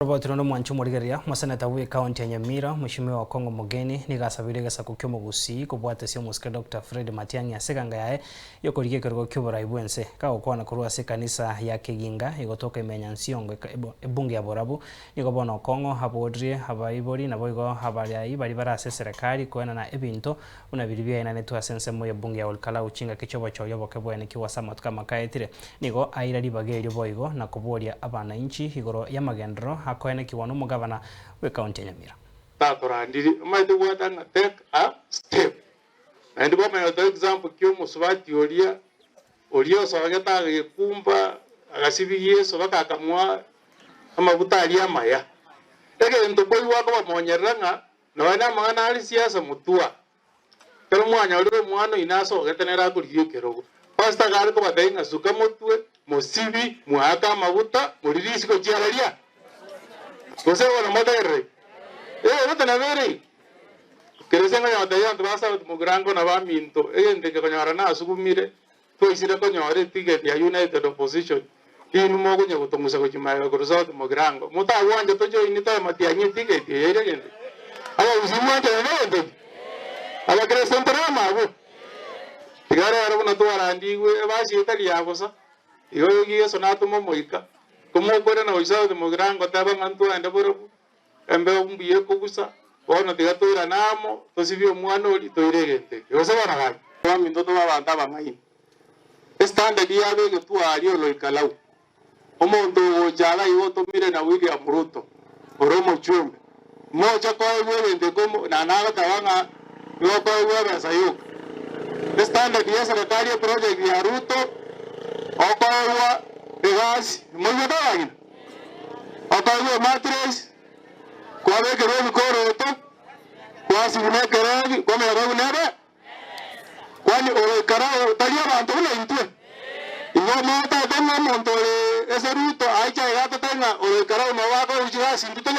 Robert Rono Mwancha Omorigereria, Omoseneta bw'Ekaunti ya Nyamira, Mweshimiwa Okong'o Mogeni, nigo asabeire egesaku ki'omogusii kobwatesia omosike Doctor Fred Matiang'i ase eganga yaye y'okorigia ekerogo ki'oborai bw'ense. Kagokwana korwa ase ekanisa ya Keginga egotoka ime ya Nyansiongo ebunge ya Borabu, nigo bono Okong'o aboririe abaibori naboigo abarai baria bare ase eserekari koenana ebinto buna biria biaenanetwe ase ensemo y'ebunge ya Olkalau chingaki chi'obochori oboke bwaenekigwa ase amatuko amakaetire. Nigo aira ribaga erio boigo na koboria abanainchi igoro y'amagenderero akoenekigwa nomogabana bw'ekaunti ya Nyamira. Tatorandiri, omanyete gwata ng'a take a step. Naende kwamanya gotoa example ki omosubati oria, oria osogete agekumba agasibia Yeso mpaka akamoa amaguta aria amaya. Egento koigwa akobamonyerera ng'a Nonya namang'ana aria siasa motwa, ekero mwanyorire omwana oino asogete nere akorigia ekerogo, pastor iga are kobatebia ng'a suka motwe, mosibi, mwaake amaguta, moririe isiko chiararia? Gose bono motegerere? Ee, gose nabo ere igo? Kera ase ngonya gotebia abanto ba South Mugirango na baminto, egento eke konyora nasugumire, twaisire konyora eticket ya United Opposition, inwe mokonya gotong'usa gochia magega korwa South Mugirango, motagwancha tojoini toe matiang'i eticket eye ere gento ki? Abagusii mwanchane na egento ki? Abakristo ntore amo abwo? Tiga rero buna twarandigwe ebasi etari ya bosa, igo Yeso natome Omoika, komokwerana gochia South Mugirango teba ng'a ntwaende borobwo, Embeo mbuya ekogusa, bono tiga toirane amo, tosibie omwana oria, toire egento eke. Gose bono gaki? Abaminto tobe abanto abang'aini. Estandard yabo egetwa aria Oloikalau. Omonto ogocha iga igo otomire na William Ruto, ore omochumbe. Moche koegwa egento eke omo na nagoteba ng'a nigo okoegwa ebesa yoka. Estandard ya eserekari eproject ya Ruto, okoegwa egasi, moigwete abang'ina? Okoegwa ematress, kwabekerwa ebikoroto, kwasibwa nekerebi, kwamanya koegwa nebe, kwani ogoikara otari abanto buna intwe. Igo omotete ng'a omonto ore ase Ruto aiche aiga atotebi ng'a oroikara oo nabo bakoegwa chigasi intwe tonya.